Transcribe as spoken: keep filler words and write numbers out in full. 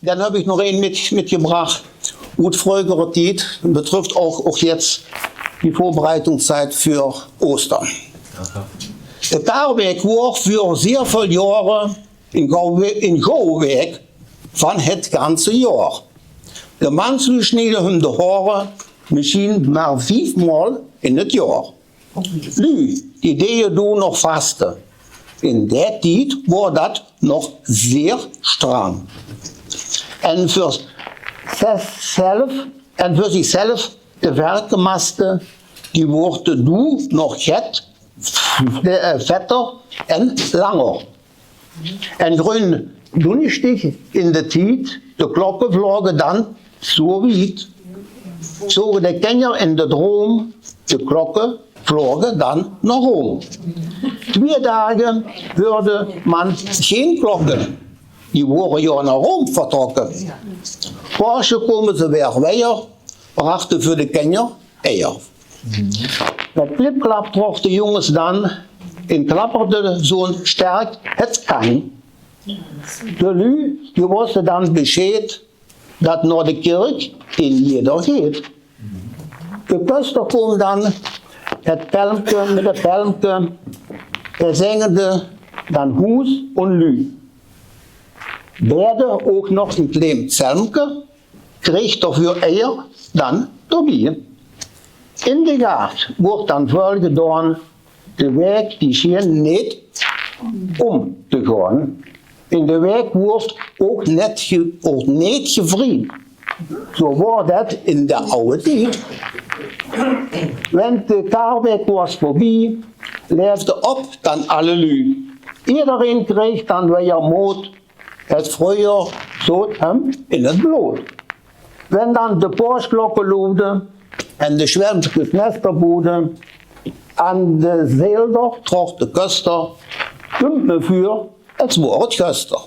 Dan höb ich noch ein mit, mitgebrach. Oet frögere Tied, betrifft ouch, ouch jetzt die Vorbereitungszeit för Oostere. De Karwäök woor vör sehr väöl Joare ein gouwe, ein gouwe Wäök van het ganze Joor. De Manslü schniede hum de Hoare mesjien mer vief Mol in het Joor. Lü, die deje doe noch vaste. In dae Tied woor dat noch sehr strang. En vör zelf, en vör zichzelf de Werkemaste, die woorte doe noch get, eh, vetter en langer. En Gröndunnersdig in de Tied, de klokke vloge dan zo wied, zoge de kenjer in de droum, de klokke vloge dan nao Room. Twieë daag huurde man gein klokke, die wore jo nao Room vertrokke. Paaske kome ze weer wiejer, brachte veur de kenjer eier. Mit klipklap troch de jónges dan en klapperde zoe sterk het kan. De lü, die woste dan besjeed dat nao de kirk ein jeder geet. De köster koom dan het pelmke, mit het pelmke, en zengende dan hoes en lü. Beide ouch nog ein klein zelmke, kreeg d'r veur eier dan d'rbie. In de gaard woort dan väöl gedaon, de wäök die sjeen neet óm te gaon. In de wäök woort ouch neet ge-, ouch neet gevried. Zo woor dat in de aw tied. Wen de Karwäök woor veurbie, leefde op dan alle lü. Ederein kreeg dan weer mood. Het vreujaor zoot häöm in het blood. Wen dan de paasklokke loede en de zwemskes nester boede, aan de zeilder troch de köster, kump me veur, het woor het gester.